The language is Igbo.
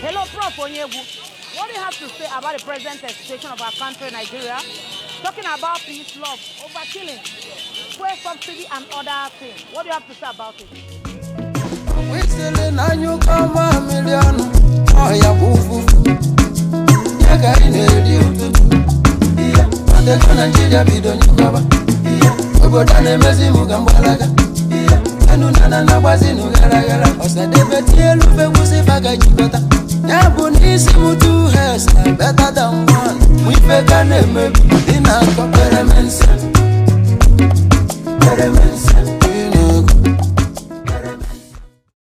Hello, Prof. Onyegwu. What do you have to say about the present situation of our country, Nigeria? Talking about peace, love, overkilling, fuel subsidy, and other things. What do you have to say about it? Kwesịrị na anyụkọ mamịrị ọnụ, ọya bụ ụfụfụ ya ka anyị na-eri ụtụtụ. Ihe ọtego Naijiria bido nyụkọba ihe obodo a na-emezi m ka mgbalaga ihe enu na na na-agbazinu gara gara. Ọsadebe tie elu fekwụsị faga jikọta ya bụ n'isi m, two heads are better than one. Mụ ife ka na-emebi dị na-akọ peremense peremense.